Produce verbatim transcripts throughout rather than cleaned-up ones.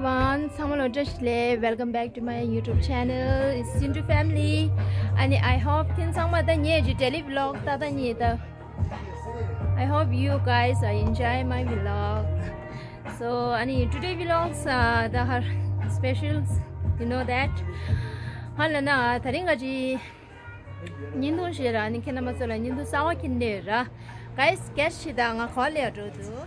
ཚང་མ་ལ་བཀྲ་ཤིས་བདེ་ལེགས། Welcome back to my YouTube channel. It's Sindu family. ཨ་ནི་I hope ཁྱེད་ཚང་མ་ད་ངའི་daily vlog ད་ད་ཉིད་ད། I hope you guys are enjoy my vlog. So ཨ་ནི་today vlogs are the specials, you know that. ཧ་ལ་ན་ད་རིང་ག་ཅི་བརྙན་ཐུང་ཞིག་ར། ཨ་ནི་ཁྱེད་རྣམ་པ་ཚོ་ལ་བརྙན་ཐུང་གསར་པ་ཁྱེར་ནས་ར། Guys, guess ཞིག་དང་ང་གོ་ལས་འགྲོ་འདུག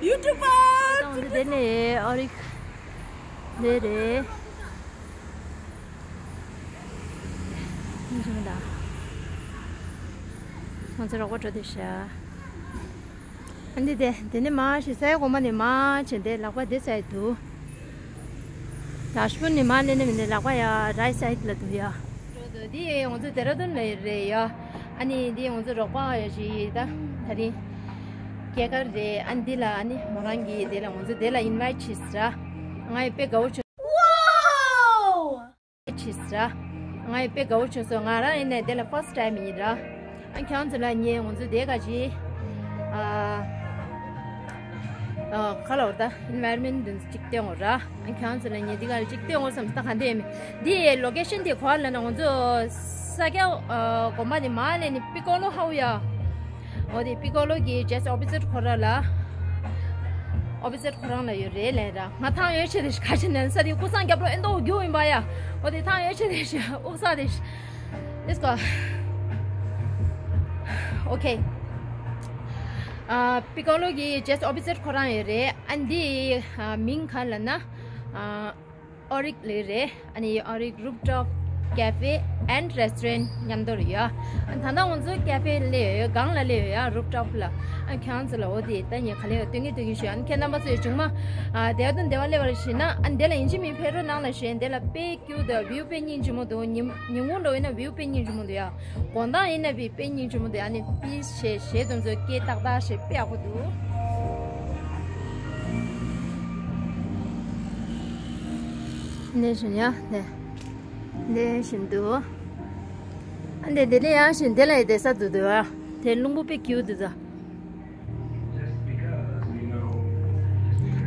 YouTuber. དང་འདི་དེ་ནས་ཨོ་རིག་འདི་རེད། ང་ཚོ་རོགས་པ་འགྲོ་དེ་ཤ། ཨ་འདི་དེ་དེ་ནས་མ་ཞིག་ས་ཡ་གོང་མ་ནས་མ་བྱས་ཏེ་ལག་པ་དེ་ཚ་ཡི་འདུག་ད་ཤུ་ནི་མ་ལེ་ནི་མི་ནི་ལག་པ་ཡ་right side ལ་འདུག་ཡ། འདི་ང་ཚོ་ལྡེ་ར་ལྡུན་ལ་རེད་ཡ། ཨ་ནི་འདི་ང་ཚོ་རོགས་པ་ཡ་ཞིག་ད་ད་རིང་སྐྱེས་སྐར་རེད། ཨ་འདི་ལ་ཨ་ནི་མོ་རང་གིས་དེ་ལ་ང་ཚོ་དེ་ལ་invite བྱས་ར། ང་ཡི་དཔེ་དགའ་བོ་བྱུང་། བྱས་ར། ང་ཡི་དཔེ་དགའ་བོ་བྱུང་སོང་། ང་རང་ཡིན་ནའི་དེ་ལ་first time ཡིན་ར། ཨ་ཁྱང་ཚོ་ལ་ཉེ་ང་ཚོ་དེ་ག་ཅི། ཨ། ཨ། ཁ་ལོར་ད་environment འདི་ཚོ་གཅིག་སྟོན་འོ་ར། ཨ་ཁྱང་ཚོ་ལ་ཉེ་འདི་ག་ཅིག་སྟོན་འོ་བསམ་ད་ག་འདི་ཡིན་མིན། འདི་location དེ་ག་ལ་ན་ང་ཚོ་ས་སྐྱ་ཨ་དགོན་པ་དེ་མ་ལེ་ནི་Piccolo ཧའུ་ཡ། འོ་དེ་Piccolo གི་just opposite ཁོ་ར་ལ། opposite ཁོ་རང་ལ་ཡོད་རེད་ལན་ར། ང་ཐང་ཡོད་ཆེ་དེ་ཁ་ཆེ་ནན་ས་དེ་ཀུ་སང་རྒྱབ་ལོ་ཨེ་འདོ་རྒྱུ་ཡིན་པ་ཡ། འོ་དེ་ཐང་ཡོད་ཆེ་དེ་ཨུག་ས་དེ། Let's go. Okay. ཨ་Piccolo གི་just opposite ཁོ་རང་ཡོད་རེད། ཨ་འདི་ཨ་མིང་ག་ལ་ན་ཨ་ཨོ་རིག་ལེ་རེད། ཨ་ནི་ཨོ་རིག་rooftop cafe and restaurant མཉམ་དུ་རེད་ཡ། ཨ་ད་ལྟ་ང་ཚོ་cafe སླེབས་ཡོད། སྒང་ལ་སླེབས་ཡོད་ཡ། rooftop ལ། ཨ་ཁྱང་ཚོ་ལ་འོ་དེ་ད་ཉེ་ག་ལེ་ཡོད་སྟོན་གི་སྟོན་གི་ཞུ། ཨ་ནི་ཁྱེད་རྣམ་པ་ཚོས་བྱུང་མ་ཨ་དེ་དུ་འདེ་བ་སླེབས་པར་ཞེ་ན། ཨ་འདི་ལ་ཡིན་གཅིག་མིན་ཕེབས་རོགས་གནང་ལ་ཞེ། འདི་ལ་དཔེ་cute འདུག view དཔེ་སྙིང་རྗེ་མོ་འདུག་ཉིན་ཉིན་གུང་འགྲོ་ཡིན་ན་view དཔེ་སྙིང་རྗེ་མོ་འདུག་ཡ། དགོང་དག་ཡིན་ན་བི་དཔེ་སྙིང་རྗེ་མོ་འདུག་ཨ་ནི་པི་ཞེ་ཞེ་དུང་ཚོ་སྐད་ཏག་ཏག་ཞེ་དཔེ་ཡག་པོ་འདུག་ནས་བཞིན་ཡ་ནས་ནས་བཞིན་འདུག་ཨ་འདི་འདི་ནས་ཡང་བཞིན་འདི་ལ་ཡི་བསྡད་ས་འདུག་འདུག་ཨ་དེ་རླུང་བུ་དཔེ་སྐྱིད་འདུག་ད།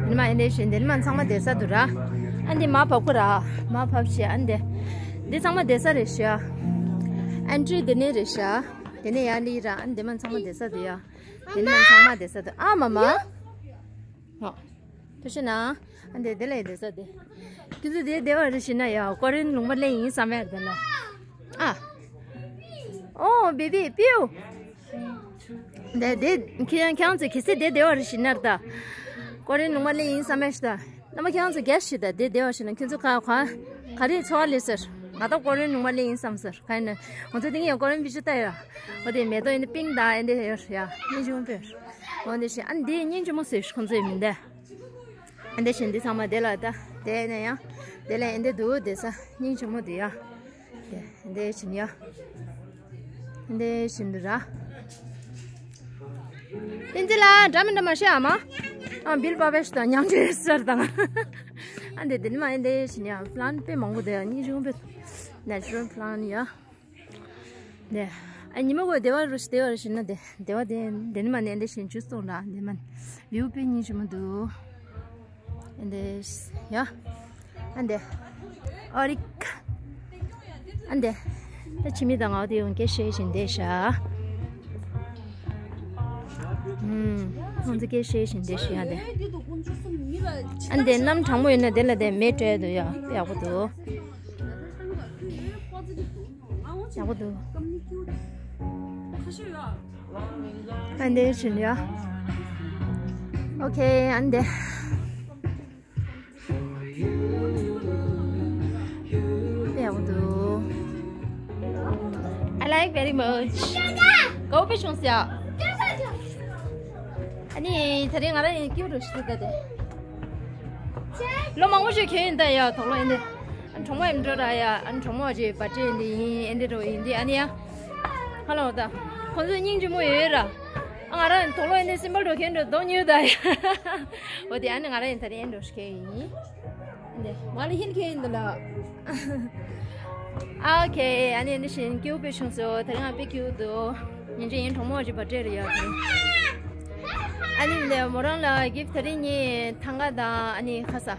འདི་མ་ཡིན་དེ་བཞིན་འདི་མ་ཚང་མ་བསྡད་ས་འདུག་ར། ཨ་འདི་མ་བབ་ཁོ་ར་མ་བབ་ཤེ། ཨ་འདི་འདི་ཚང་མ་བསྡད་ས་རེད་ཤེ། ཨན་ཏྲི་འདི་ནས་རེད་ཤེ། དེ་ནས་ཡར་སླེབས་ར། ཨ་འདི་མ་ཚང་མ་བསྡད་ས་འདུག་ཡ། དེ་ནས་མ་ཚང་མ་བསྡད་ས་འདུག་ཨ་མ་མ། ཧོ། ཐུགས་རྗེ་གནང་། ཨ་འདི་འདི་ལ་ཡི་བསྡད་ས་དེ། ཁྱེད་ཚོ་དེ་བསྡད་པ་རེད་ཤེ་ན་ཡ། ཀོ་རིན་ལུང་པ་ལེན་ཡིན་བསམ་ཡ་རེད་ལ། ཨ། ཨོ་བེ་བེ་པིའུ། འདི་འདི་ཁྱེད་ཁྱེད་ཚོ་གལ་སྲིད་དེ་བསྡད་པ་རེད་ཤེ་ན་རེད་ད། ཀོ་རིན་ལུང་པ་ལེན་ཡིན་བསམ་ཡ་ཤེ་ད། རྣམ་པ་ཁྱེད་ཚོ་གལ་སྲིད་ད་དེ་བསྡད་པ་ཤེ་ན་ཁྱེད་ཚོ་ག་ག་ག་རེ་འཚོ་བ་ལས་ཟེར། ང་ད་ཀོ་རིན་ལུང་པ་ལེན་ཡིན་བསམ་ཟེར། ག་ཡིན་ན་ང་ཚོ་དེ་ངས་ཀོ་རིན་བི་ཤུ་ལྟ་ཡ། འོ་དེ་མེ་ཏོག་ཡིན་ན་པིང་དང་ཨེ་འདི་ཡོད་ཡ། སྙིང་རྗེ་མོ་དཔེ། འོ་འདི་ཤེ་ཨ་འདི་སྙིང་རྗེ་མོ་ཟེར་ཁོང་ཚོ་ཡི་མིང་འདི། ཨ་འདི་བཞིན་འདི་ཚང་མ་དེ་ལ་ད་དེ་ནས་ཡང་དེ་ལ་ཨེ་འདི་འདུག་བསྡད་ས་སྙིང་རྗེ་མོ་འདུག་ཡ། དེ་འདི་བཞིན་ཡ། འདི་བཞིན་འདུག་ར། བསྟན་འཛིན་ལགས་འདྲ་མི་འདྲ་མ་བཤད་ཨ་མ། ཨ་བིལ་པ་བེ་ཤ་དང་མཉམ་འབྲེལ་སར་དང་། ཨ་འདི་འདི་ནི་མ་ཨེ་འདི་བཞིན་ཡ། པི་ལན་དཔེ་མང་པོ་འདུག་ཡ། སྙིང་རྗེ་མོ་དཔེ། Natural plant ཡ། ནས། ཨ་ཉི་མ་གོ་བདེ་བ་རུ་ཞིག་བདེ་བ་རུ་ཞིག་ན་བདེ་བདེ་བ་དེ་འདི་ནི་མ་ནས་འདི་བཞིན་ཇུས་སོང་ལ་འདི་མ་ནས་བིའུ་དཔེ་སྙིང་རྗེ་མོ་འདུག་འདི་ཡ། ཨ་འདི་ཨོ་རིག་ཨ་འདི་ད་ཕྱི་མི་དང་ང་དེ་ཡོང་སྐད་བཤད་བཞིན་བསྡད་ཤག་ཧུམ། ཁོང་ཚོ་སྐད་བཤད་བཞིན་བསྡད་ཤག་ཡ་འདི། ཨ་འདི་གནམ་གྲང་མོ་ཡོད་ན་འདི་ལ་དེ་མེ་སྤྲད་འདུག་ཡ། ཡག་པོ་འདུག་ཡག་པོ་འདུག་ཨ་འདི་བཞིན་ཡ། ཨོ་ཁེ་ཨ་འདི། ཡག་པོ་འདུག I like very much. དགའ་པོ་བྱུང་ཟེར། ཨ་ནི་ད་རེས་ང་རང་ཡང་སྐྱིད་པོ་འདུག་ཤི་ད་དེ། ལོ་མང་པོ་ཞིག་ཁྱོད་ཡིན་ད་ཡ་དོག་ལོ་ཡིན་ཏེ། ཨ་གྲོགས་མོ་ཡིན་འགྲོ་ར་ཡ། ཨ་གྲོགས་མོ་ཅིག་བར་ཆད་ཡིན་ཏེ་ཡིན་ཨེ་འདི་འགྲོ་ཡིན་ཏེ་ཨ་ནི་ཡ། ཧ་ལོ་ད། ཁོང་ཚོ་སྙིང་རྗེ་མོ་ཡོད་ར། ཨ་ང་རང་ཡིན་དོག་ལོ་ཡིན་ཏེ་སིམ་པལ་འགྲོ་ཁྱོད་འགྲོ་དོག་ཉོས་ད་ཡ། འོ་དེ་ཨ་ནི་ང་རང་ཡིན་ད་རེད་ཨེ་འགྲོ་ཤི་ཁྱོད་ཡིན། འདི་མ་ལ་ཧིན་ཁྱོད་ཡིན་འདི་ལ། ཨ་ཨོ་ཁེ་ཨ་ནི་འདི་བཞིན་སྐྱིད་པོ་དཔེ་བྱུང་སོང་། དེ་རིང་ང་དཔེ་སྐྱིད་པོ་འདུག་ཉིན་རེ་ཡིན་གྲོགས་མོ་ཅིག་བར་ཆད་རེད་ཡ། ཨ་ནི་མོ་རང་ལ་གིབ་ད་རིང་ངས་ཐང་ག་དང་ཨ་ནི་ཁ་ས།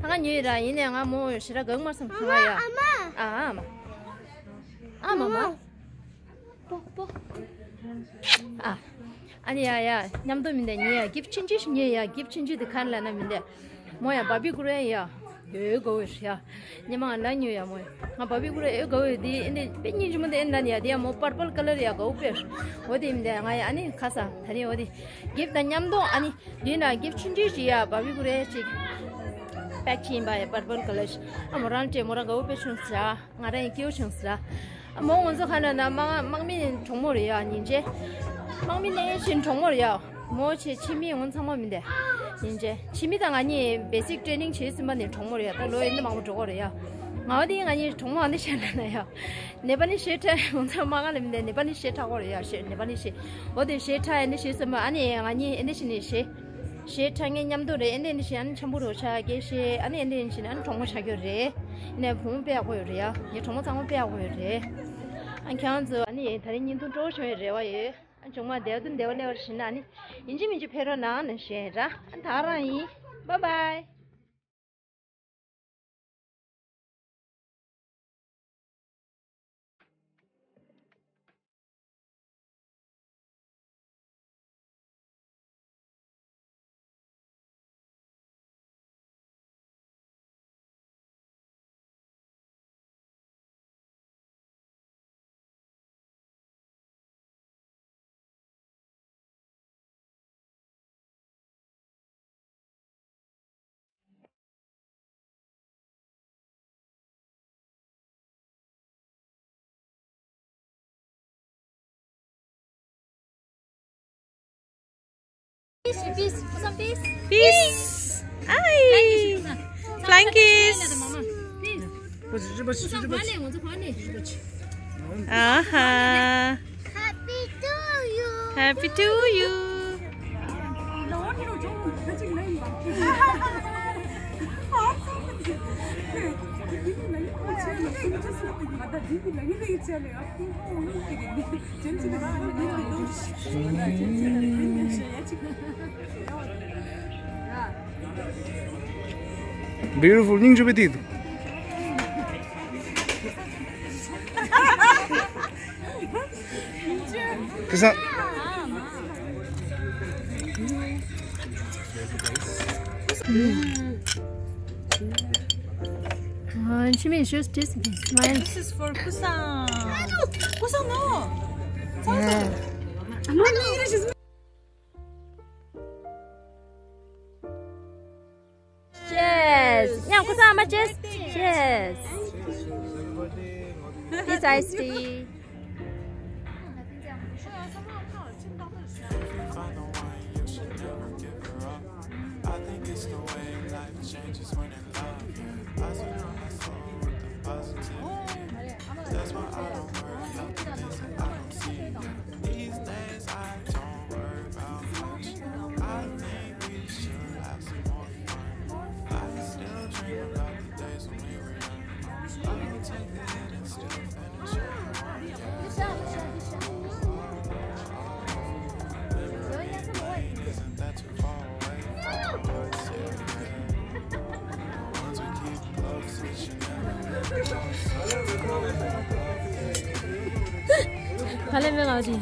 ཐང་ག་ཉོས་ར་ཡིན་ནས་ང་མོ་ཞེ་དྲག་དགའ་མ་སོང་ཐང་ག་ཡ། ཨ་མ། ཨ་མ། ཨ་མ་མ། ཨ། ཨ་ནི་ཡ་ཡ་མཉམ་དུ་མིན་ཏེ་ཉེ་ཡ་གིབ་ཆུང་ཆུང་ཞིག་ཉེ་ཡ་གིབ་ཆུང་ཆུང་དེ་ག་རེ་ལབ་ན་མིན་ཏེ། མོ་ཡ་བ་བི་གུ་རེ་ཡ། ཡོད་གོ་ཡ། ཉི་མ་ང་ལ་ཉོ་ཡ་མོ་ཡ། ང་བ་བི་གུ་རེ་ཡོད་གོ་ཡ་དེ་ཨེ་འདི་དཔེ་སྙིང་རྗེ་མོ་དེ་ཨེ་འདྲ་ནི་ཡ་དེ་ཡ་མོ་པར་པལ་ཀ་ལར་ཡ་གོ་དཔེ། འོ་དེ་མིན་ཏེ་ང་ཡ་ཨ་ནི་ཁ་ས་ད་རེ་འོ་དེ། གིབ་དང་མཉམ་དུ་ཨ་ནི་དེ་ན་གིབ་ཆུང་ཆུང་ཞིག་ཡ་བ་བི་གུ་རེ་ཞིག་པེག་ཕྱིན་པ་ཡ་པར་པལ་ཀ་ལར་ཞིག་ཨ་མོ་རང་ལྟས་མོ་རང་གོ་དཔེ་བྱུང་ས། ང་རང་ཡི་སྐྱེའུ་བྱུང་ཟེར། མོ་ང་ཚོ་ཁ་ན་ན་དམག་དམག་མི་གྲོགས་མོ་རེད་ཡ་ཉིན་རྗེ། དམག་མི་ནས་བཞིན་གྲོགས་མོ་རེད་ཡ། མོ་ཆེ་ཕྱི་མི་ངོ་ཚང་མ་མིན་ཏེ། ཉིན་རྗེ་ཕྱི་མི་དང་ང་གཉིས་བེ་སིག་ཊེ་ནིང་བྱས་ཟིན་པ་ནས་གྲོགས་མོ་རེད་ཡ། ད་ལོ་ཡིན་ན་མང་པོ་འགྲོ་གོ་རེད་ཡ། ང་བ་དེ་ང་གཉིས་གྲོགས་མོ་ཨ་འདི་བཤད་ན་ན་ཡ། ནེ་པ་ལི་ཤེ་ཁྲ་ངོ་ཚང་མ་ང་ལ་མིན་ཏེ་ནེ་པ་ལི་ཤེ་ཁྲ་གོ་རེད་ཡ་ཤེ་ནེ་པ་ལི་ཤེ། འོ་དེ་ཤེ་ཁྲ་ཡ་འདི་བྱས་ཟིན་པ་ཨ་ནི་ང་གཉིས་ཨེ་འདི་བྱས་ནས་ཤེ། ཞེས་ཁྲ་ངའི་མཉམ་དུ་རེད། ཨེ་འདྲས་ནི་ཞེས་ཨ་ནི་འཆམ་པོ་རོ་ཆ་གེ་ཞེས་ཨ་ནི་ཨེ་འདྲས་ནི་ཞེས་ཨ་ནི་གྲོགས་མོ་ཆགས་རྒྱུ་རེད། ཨེ་ནས་བུ་མོ་དཔེ་ཡག་པོ་ཡོད་རེད་ཡ། ངའི་གྲོགས་མོ་ཚང་མ་དཔེ་ཡག་པོ་ཡོད་རེད། ཨ་ཁྱེད་རང་ཚོ་ཨ་ནི་ད་རིང་བརྙན་ཐུང་སྤྲོ་བོ་བྱུང་བའི་རེ་བ་ཡོད། ཨ་མཇུག་མ་བདེ་བ་དང་བདེ་བ་སླེབས་པར་ཞུ་ན་ཨ་ནི་ཡིན་གཅིག་མིན་གཅིག་ཕེབས་རོགས་གནང་ནས་ཞུ་ཡིན་ར། ཨ་ད་རང་ཡིན། Bye bye. Peace, peace, peace. Peace. Hi. Flying kiss. Aha. Happy to you. Happy to you. Beautiful. ཉིང་ཆུ་བེ་ཏི། ཁ་སང་ཨ། འཆི་མེད་ཞུས་ཏིས་སྨའིལ། This is for ཁུ་སང་། ཁུ་སང་ནོ། Yeah. Cheers. ཡང་ཁུ་སང་མ་cheers. Cheers. This iced tea. ཕ་ལེ་མེ་ལའོ་ཅི།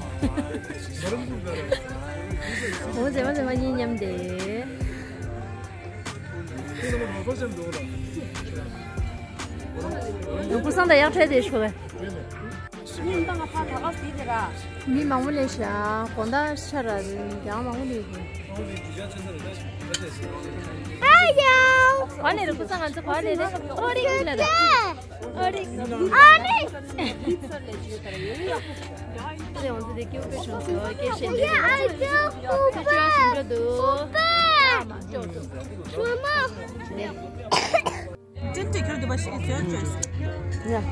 འོ་ཟེ་མ་ཟེ་མ་གཉིས་མཉམ་དེ། ཡང་པུ་སང་དང་ཡག་འཕྲད་དེ་ཤོག་ག་མི་མང་པོ་ལས་ཤག་དགོང་དག་ཤ་ར་ཡང་མང་པོ་ལས་ཤག་ཧའེ་ཡའོ། ག་ནས་རེད། པུ་སང་ང་ཚོ་ག་ནས་རེད། ཨོ་རི་ལ་རེད། ཨོ་རི། ཨོ་རི། དེ་ཡང་དེ་སྐྱེ་བོ་དཔེ་བྱུང་སོ་སྐྱེ་བཤད་འདི་དེ་ཅོ་ཞིམ་འགྲོ་འདུག་ཨ་མ་ཅོ་ཅོ་ཅོ། ཅན་ཏེ་ཁྱོད་འདི་པ་ཞིག་ཟེར་ཅོས། ཡ།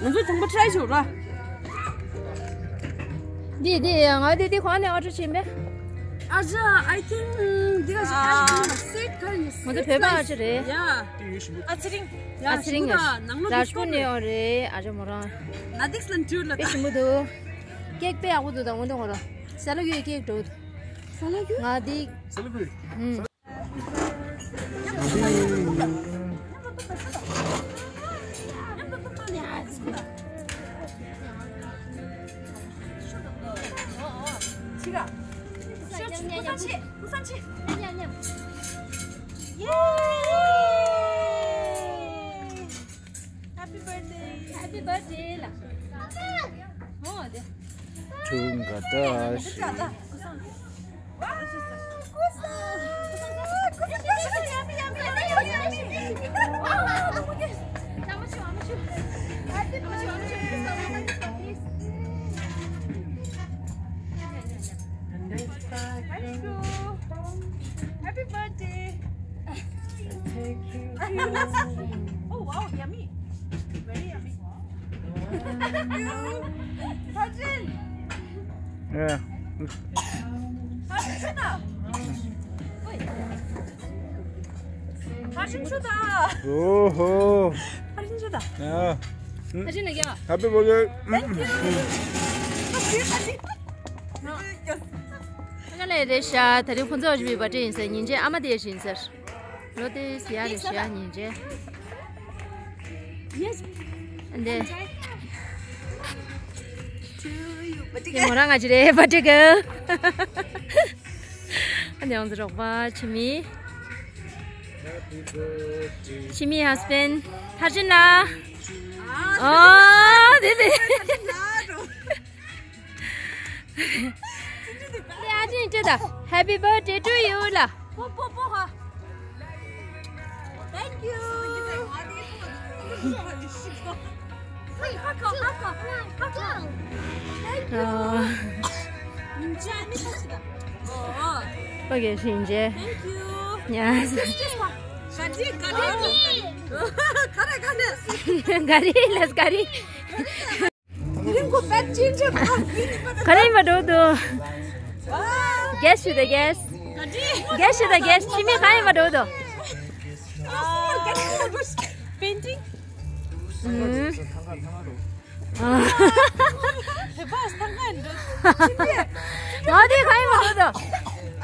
ང་ཚོ་དང་པོ་ཊི་རའི་བྱེད་ར། འདི་འདི་ང་འདི་འདི་གོང་ནས་ཨོ་ཌར་བྱེད་མེད། ཨ་ཅག I think འདི་ག་ཞིག་ཨ་ཅག་སེ་ཀ་ཡིན། ང་ཚོ་བོད་པ་ཨ་ཅག་རེད། ཡ། ཨ་ཚེ་རིང་། ཡ། ཨ་ཚེ་རིང་ཞིམ་པོ་དང་ནང་ལོགས་ར་ཤུ་ནས་ཨོ་རེད། ཨ་ཅག་མོ་རང་། ན་དིག་སི་ལན་ཊུར་ལ་དཔེ་ཞིམ་པོ་འདུག་ཀེག་དཔེ་ཡག་པོ་འདུག་ད་འོ་འདི་ངོ་ར། ས་ལ་ཡོད་ཀེག་འགྲོ། ང་འདི། Happy birthday. Happy birthday. ལ། ཨོ་དེ། ཐུང་ག་ད་ཤི། Happy birthday. Oh wow, yummy. Very yummy. Thank you. Sajin. Yeah. Sajin, shut up. Wait. Sajin, shut up. Oh ho. Sajin, shut up. Yeah. Sajin, yeah. Happy birthday. Thank you. Yes. ང་ལ་རེད་ཤག་ད་རིང་ཁོང་ཚོ་བཞི་པའི་བར་ཐི་ཌེ་ཡིན་ཟེར། ཉིན་རྗེས་ཨ་མ་དེ་ཡིན་ཟེར། ལོ་དེ་ཟེར་ཡ་རེད་ཤག་ཉིན་རྗེས། འདི། དེ་མོ་རང་ང་ཅི་རེད་བར་ཐི་ཌེ་གི། ཨ་ནེ་ང་ཚོ་རོགས་པ་ཆི་མི། ཆི་མི་ཧ་སི་བེན་ཐར་ཅིན་ལ། ཨོ་དེ་དེ། ལེ་ཨ་ཅིན་ཅི་ད། Happy birthday to you ལ། པོ་པོ་པོ་ཧ། Thank you. Wait, ཧ་གོ་ཧ་གོ་ཧ་གོ། Thank you. ཨོ། ཉིན་ཅི་ཨ་ནི་ཁ་ཤི་ད། ཨོ། ཨོ་ཀེ་ཉིན་རྗེས། Thank you. ཡ། ག་རེ་ག་རེ། ག་རེ་ལས་ག་རེ། ག་རེ་ཡིན་པ་འགྲོ་འདུག་གེ་སི་ཞུ་དང་གེ་སི། གེ་སི་ཞུ་དང་གེ་སི། ཆི་མི་གང་ཡིན་པ་འགྲོ་འདུག Painting. ཨ། ང་དེ་གང་ཡིན་པ་འགྲོ་འདུག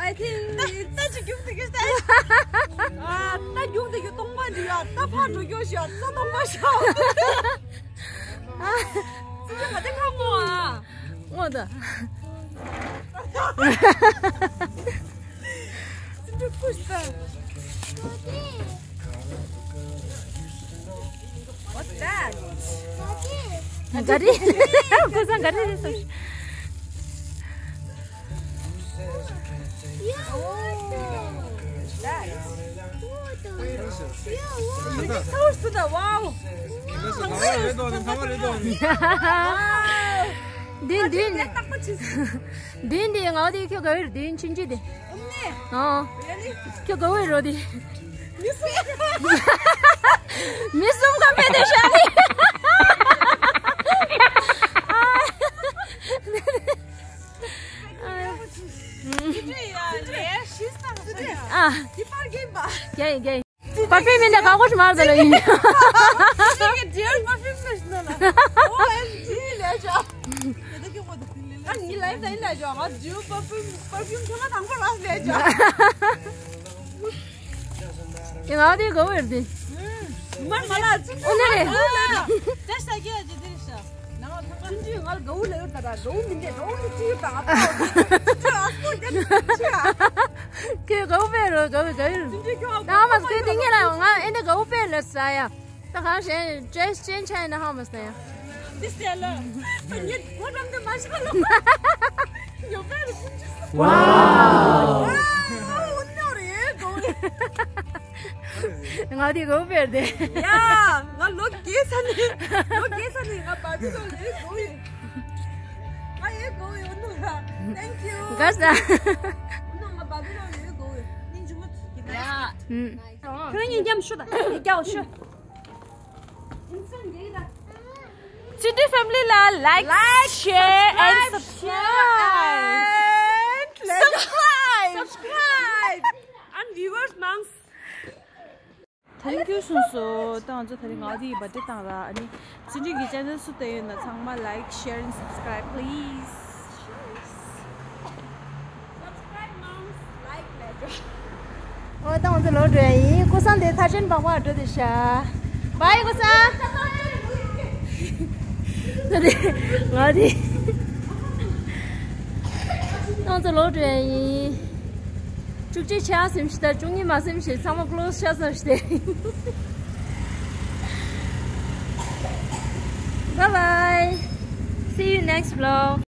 I think ད་ཅི་རྒྱུག་དེ་གི་ད། ད་རྒྱུག་དེ་གི་སྟོང་པ་འདི་ཡ། ད་ཕར་འགྲོ་རྒྱུ་ཞིག་ད་སྟོང་པ་ཞིག་ཙི་ཙི་ག་དེ་ཁག་མོ་ཨ། ངོ་ད། ཙི་ཙི་ཀུ་ཤ། What's that? ག་རེ། ཁོ་ཚང་ག་རེ་རེད་ཟེར། Wow. མདུན་མདུན། མདུན་དེ་ང་དེ་ཁྱོད་ག་བེར་མདུན་ཆུང་ཆུང་དེ། ཨོ། ཁྱོད་ག་བེར་རོ་དེ། མི་གསུམ་ཁ་མེད་དེ་ཤ་ནི། ཨ། རྒྱ་ཡིན་རྒྱ་ཡིན། པར་ཕིའུམ་མིན་ན་ག་གོ་ཞིག་མར་ཟ་ལ་ཡིན། ཅི་གི་ཇེལ་པར་ཕིའུམ་ནི་ཞིག་ན་ལ། ཨོ་ཨེམ་ཇི་ལས་ཅོ། ཨ་ནི་ལའིབ་ལ་ཡིན་ལས་ཅོ། ང་ཇེལ་པར་ཕིའུམ་པར་ཕིའུམ་ཐེངས་མ་དང་པོ་རག་ལས་ཅོ། ཡ་ང་དེ་ག་བེར་དེ། མ་མ་ལ་ཅི་ཨོ་ནི་རེད། ཏེ་ས་གི་ཨ་ཅི་དེ་རེད་ཤག་ང་ལ་ཐང་ཀ་ཅི་ཅི་ང་ལ་གའུ་ལེ་ཡོད་ད་ར། གའུ་མིན་ཏེ་གའུ་ནི་ཅི་ཡོད་ད། ཨ་ཏོ་ཅི་ཨ་སོ་ཅི་ཅི་ཨ། ཁྱོད་གའུ་བེར་རོ་གའུ་གའུ། ཅི་ཅི་ཁྱོད་ཨ་ན་མ་སྐད་དེ་ངེད་ལ་ང་ཨེ་འདི་གའུ་བེར་ལ་ས་ཡ། ད་གང་ཞེན་ཌེ་རེ་སི་ཅེན་ཇི་བྱས་ན་ཧ་མ་སོང་ཡ། འདི་སེ་ལ། ངེད་ཁོ་རང་དེ་མ་ཤ་ལོ། ཡོད་པའི་རུ་ཀུན་ཅི་སོ། ཝའོ། ཝའོ་ནོ་རེ་གོ། ང་དེ་གོ་བེར་དེ། ཡ། ང་ལོ་རྒས་ས་ནི། ལོ་རྒས་ས་ནི་ང་བར་དུ་ལོ་རེ་གོ་ཡི། ང་ཡེ་གོ་ཡི་ཨོ་ནོ་ར། Thank you. ག་ས། ཨོ་ནོ་ང་བར་དུ་ལོ་རེ་གོ་ཡི། ནི་ཇུ་མ་ཚུ་གི་ད། ཡ། ཁྱོད་གཉིས་མཉམ་ཞུ་ད། ཡ་ཞུ། ཅི་འདྲའི་ཕེ་མི་ལི་ལ་like, share and subscribe. Subscribe. Subscribe. And viewers མང་། ཐེང་ཀིའུ་གསུངས་སོ། ད་ང་ཚོ་ད་རིང་ང་དེའི་བར་ཐི་ཌེ་བཏང་ར། ཨ་ནི་ཅི་འདྲའི་གི་ཅེ་ནལ་སུ་ལྟ་ཡོད་ན་ཚང་མ་like, share and subscribe please. ད་ང་ཚོ་ལོག་འགྲོ་ཡ་ཡིན། ཀོ་སང་དེ་ཐར་ཆེན་བག་བག་འགྲོ་དེ་ཤ། བའི་ཀོ་སང་། ད་དེ་ང་དེ་ད་ང་ཚོ་ལོག་འགྲོ་ཡ་ཡིན། བཅུ་གཅིག་ཆགས་སེམས་ཤིག་དང་བཅུ་གཉིས་མ་སེམས་ཤིག་ཚང་མ་ཀློ་ཤ་ཚ་ཤི་དེ། Bye bye. See you next vlog.